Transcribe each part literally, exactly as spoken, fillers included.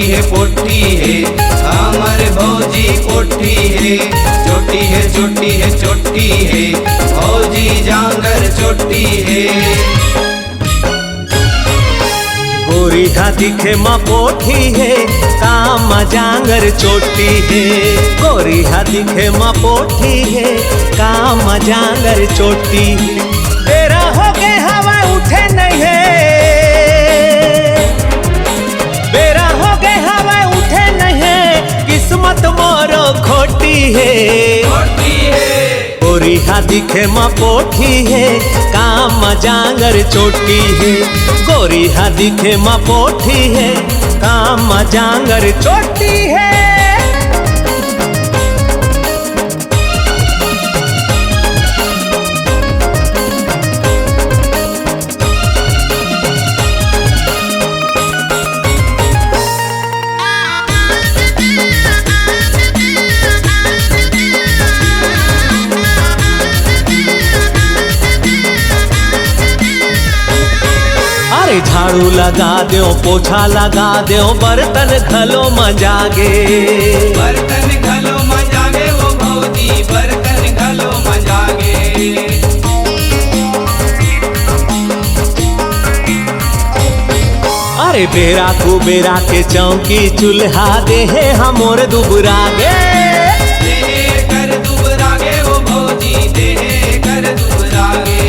हे, पोठी हे, हमर भौजी पोठी हे। चोटी हे, चोटी हे, चोटी हे, भौजी जांगर चोटी हे। गोरी हा दिखे म पोठी हे, काम म जांगर चोटी हे। गोरी हा दिखे म पोठी हे, काम म जांगर चोटी हे। बेरा हो गे हवय उठे नइ हे, बेरा हो गे हवय उठे नइ हे, किस्मत मोरो खोटी हे। खोटी हे। गोरी हा दिखे म पोठी हे, काम म जांगर चोटी हे। गोरी हा दिखे म पोठी हे, काम म जांगर चोटी हे। अरे झाड़ू लगा देव, पोछा लगा देव, बर्तन घलो मजागे। बर्तन घलो मजागे, ओ भौजी, बर्तन घलो मजागे। अरे बेरा कुबेरा के चौकी चूल्हा देहे हमर दुबरागे। देहे कर दुबरागे ओ भौजी, देहे कर दुबरागे।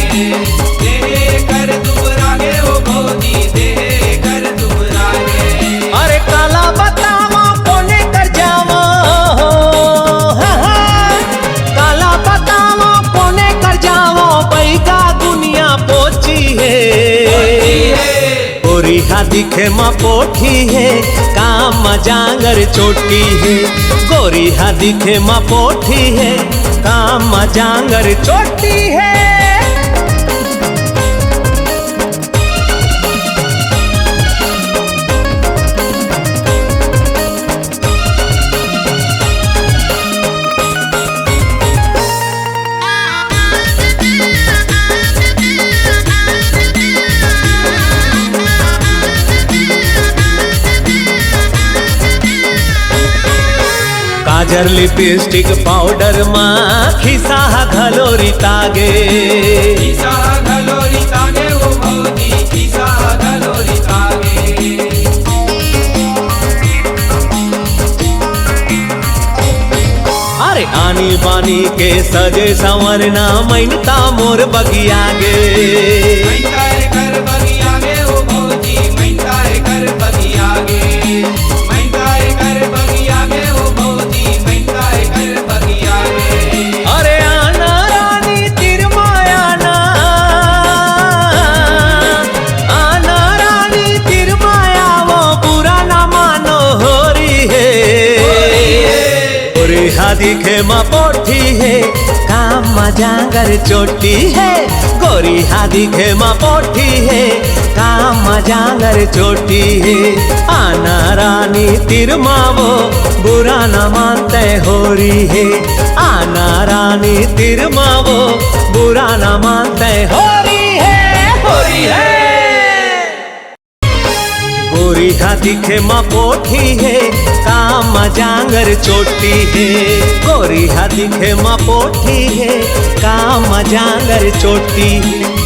देहे कर दुबरागे ओ भौजी, देहे कर दुबरागे। अरे काला बतावा कोने कर जावा, हा, हा। काला बतावा कोने कर जावा, बैगा गुनिया पोची हे। पोची हे। गोरी हा दिखे म पोठी हे, काम म जांगर चोटी हे। गोरी हा दिखे म पोठी हे, काम म जांगर चोटी हे। काजर लिपस्टिक पाउडर मा खिसा ह घलो रितागे। खिसा ह घलो रितागे ओ भौजी, खिसा ह घलो रितागे। अरे आनी बानी के सजे संवरना, मइनता मोर बगिया गे। मइनता कर बगिया गे ओ भौजी, मइनता कर बगिया गे। मइनता कर बगिया गे ओ भौजी, मइनता कर बगिया गे। अरे आना रानी तीर मा आना, आना रानी तीर मा आवो, बुरा ना मानो होरी हे। होरी हे। गोरी हा दिखे म पोठी हे, काम म जांगर चोटी हे। गोरी हा दिखे म पोठी हे, काम म जांगर चोटी हे। आना रानी तीर मा वो, बुरा ना मानते होरी हे। आना रानी तीर मा वो, बुरा ना मानते होरी हे, होरी हे। गोरी हा दिखे म पोठी हे, काम म जांगर चोटी हे। गोरी हा दिखे म पोठी हे, काम म जांगर चोटी हे।